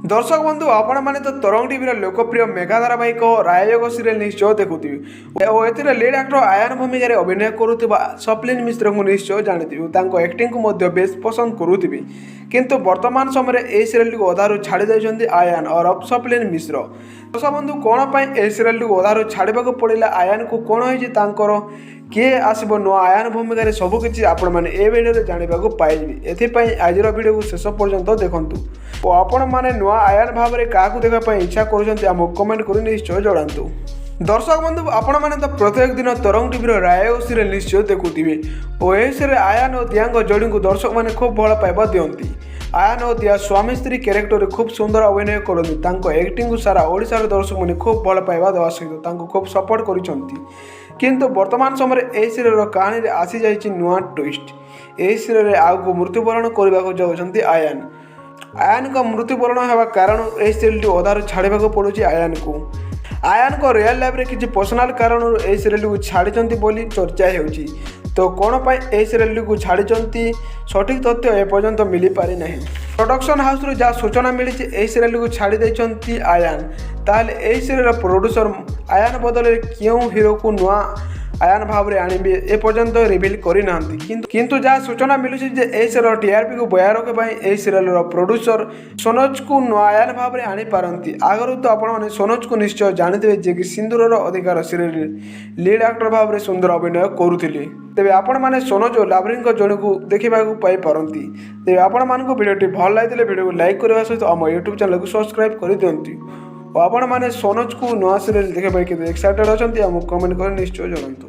ଦର୍ଶକ ବନ୍ଧୁ, ଆପଣମାନେ ତ ତରଙ୍ଗ ଟିଭିର ଲୋକପ୍ରିୟ ମେଗା ଧାରାବାହିକ ରାଜଯୋଗ ସିରିଏଲ୍ ନିଶ୍ଚୟ ଦେଖୁଥିବେ ଓ ଏଥିରେ ଲିଡ୍ ଆକ୍ଟର ଆୟାନ ଭୂମିକାରେ ଅଭିନୟ କରୁଥିବା ସପ୍ଲିନ ମିଶ୍ରଙ୍କୁ ନିଶ୍ଚୟ ଜାଣିଥିବେ ଓ ତାଙ୍କ ଆକ୍ଟିଂକୁ ମଧ୍ୟ ବେଶ ପସନ୍ଦ କରୁଥିବେ। କିନ୍ତୁ ବର୍ତ୍ତମାନ ସମୟରେ ଏହି ସିରିଏଲ୍ଟିକୁ ଅଧାରୁ ଛାଡ଼ି ଦେଇଛନ୍ତି ଆୟାନ ଓରଫ ସପ୍ଲିନ ମିଶ୍ର। ଦର୍ଶକ ବନ୍ଧୁ, କ'ଣ ପାଇଁ ଏହି ସିରିଏଲ୍ଟିକୁ ଅଧାରୁ ଛାଡ଼ିବାକୁ ପଡ଼ିଲା ଆୟାନକୁ? କ'ଣ ହେଇଛି ତାଙ୍କର? କିଏ ଆସିବ ନୂଆ ଆୟାନ ଭୂମିକାରେ? ସବୁକିଛି ଆପଣମାନେ ଏ ଭିଡ଼ିଓରେ ଜାଣିବାକୁ ପାଇଯିବେ। ଏଥିପାଇଁ ଆଜିର ଭିଡ଼ିଓକୁ ଶେଷ ପର୍ଯ୍ୟନ୍ତ ଦେଖନ୍ତୁ ଓ ଆପଣମାନେ ନୂଆ ଆୟାନ ଭାବରେ କାହାକୁ ଦେଖିବା ପାଇଁ ଇଚ୍ଛା କରୁଛନ୍ତି, ଆମକୁ କମେଣ୍ଟ କରି ନିଶ୍ଚୟ ଜଣାନ୍ତୁ। ଦର୍ଶକ ବନ୍ଧୁ, ଆପଣମାନେ ତ ପ୍ରତ୍ୟେକ ଦିନ ତରଙ୍ଗ ଟିଭିର ରାଜଯୋଗ ସିରିଏଲ୍ ନିଶ୍ଚୟ ଦେଖୁଥିବେ ଓ ଏହି ସିରିଏଲ୍ ଆୟାନ ଓ ଦିଆଙ୍କ ଯୋଡ଼ିଙ୍କୁ ଦର୍ଶକମାନେ ଖୁବ୍ ଭଲ ପାଇବା ଦିଅନ୍ତି। ଆୟାନ ଓ ଦିଆ ସ୍ୱାମୀ ସ୍ତ୍ରୀ କ୍ୟାରେକ୍ଟରରେ ଖୁବ୍ ସୁନ୍ଦର ଅଭିନୟ କରନ୍ତି। ତାଙ୍କ ଆକ୍ଟିଂକୁ ସାରା ଓଡ଼ିଶାର ଦର୍ଶକମାନେ ଖୁବ୍ ଭଲ ପାଇବା ଦେବା ସହିତ ତାଙ୍କୁ ଖୁବ୍ ସପୋର୍ଟ କରିଛନ୍ତି। କିନ୍ତୁ ବର୍ତ୍ତମାନ ସମୟରେ ଏହି ସିରିଏଲ୍ର କାହାଣୀରେ ଆସିଯାଇଛି ନୂଆ ଟ୍ୱିଷ୍ଟ। ଏହି ସିରିଏଲ୍ରେ ଆଗକୁ ମୃତ୍ୟୁବରଣ କରିବାକୁ ଯାଉଛନ୍ତି ଆୟାନ। ଆୟାନଙ୍କ ମୃତ୍ୟୁବରଣ ହେବା କାରଣ ଏହି ସିରିଏଲ୍ଟି ଅଧାରୁ ଛାଡ଼ିବାକୁ ପଡ଼ୁଛି ଆୟାନକୁ। ଆୟାନଙ୍କ ରିଅଲ୍ ଲାଇଫ୍ରେ କିଛି ପର୍ସନାଲ୍ କାରଣରୁ ଏହି ସିରିଏଲ୍ଟିକୁ ଛାଡ଼ିଛନ୍ତି ବୋଲି ଚର୍ଚ୍ଚା ହେଉଛି। ତ କ'ଣ ପାଇଁ ଏହି ସିରିଏଲ୍ଟିକୁ ଛାଡ଼ିଛନ୍ତି, ସଠିକ୍ ତଥ୍ୟ ଏପର୍ଯ୍ୟନ୍ତ ମିଳିପାରି ନାହିଁ। ପ୍ରଡକ୍ସନ୍ ହାଉସ୍ରୁ ଯାହା ସୂଚନା ମିଳିଛି, ଏହି ସିରିଏଲ୍ଟିକୁ ଛାଡ଼ି ଦେଇଛନ୍ତି ଆୟାନ। ତାହେଲେ ଏହି ସିରିଏଲ୍ର ପ୍ରଡ୍ୟୁସର ଆୟାନ ବଦଳରେ କେଉଁ ହିରୋକୁ ନୂଆ ଆୟାନ ଭାବରେ ଆଣିବେ, ଏପର୍ଯ୍ୟନ୍ତ ରିଭିଲ୍ କରିନାହାନ୍ତି। କିନ୍ତୁ ଯାହା ସୂଚନା ମିଳୁଛି ଯେ ଏହି ସିରିଏଲ୍ର ଟିଆର୍ପିକୁ ବଜାୟ ରଖିବା ପାଇଁ ଏହି ସିରିଏଲ୍ର ପ୍ରଡ୍ୟୁସର ସନୋଜକୁ ନୂଆ ଆୟାନ ଭାବରେ ଆଣିପାରନ୍ତି। ଆଗରୁ ତ ଆପଣମାନେ ସନୋଜକୁ ନିଶ୍ଚୟ ଜାଣିଥିବେ, ଯିଏକି ସିନ୍ଦୁରର ଅଧିକାର ସିରିଏଲ୍ ଲିଡ୍ ଆକ୍ଟର ଭାବରେ ସୁନ୍ଦର ଅଭିନୟ କରୁଥିଲେ। ତେବେ ଆପଣମାନେ ସନୋଜ ଓ ଲାଭରୀଙ୍କ ଯୋଡ଼ିକୁ ଦେଖିବାକୁ ପାଇପାରନ୍ତି। ତେବେ ଆପଣମାନଙ୍କୁ ଭିଡ଼ିଓଟି ଭଲ ଲାଗିଥିଲେ ଭିଡ଼ିଓକୁ ଲାଇକ୍ କରିବା ସହିତ ଆମ ୟୁଟ୍ୟୁବ୍ ଚ୍ୟାନେଲକୁ ସବସ୍କ୍ରାଇବ୍ କରିଦିଅନ୍ତୁ ଓ ଆପଣମାନେ ସନୋଜକୁ ନୂଆ ସିରିଏଲ୍ ଦେଖିବା ପାଇଁ କେତେ ଏକ୍ସାଇଟେଡ଼ ଅଛନ୍ତି, ଆମକୁ କମେଣ୍ଟ କରି ନିଶ୍ଚୟ ଜଣାନ୍ତୁ।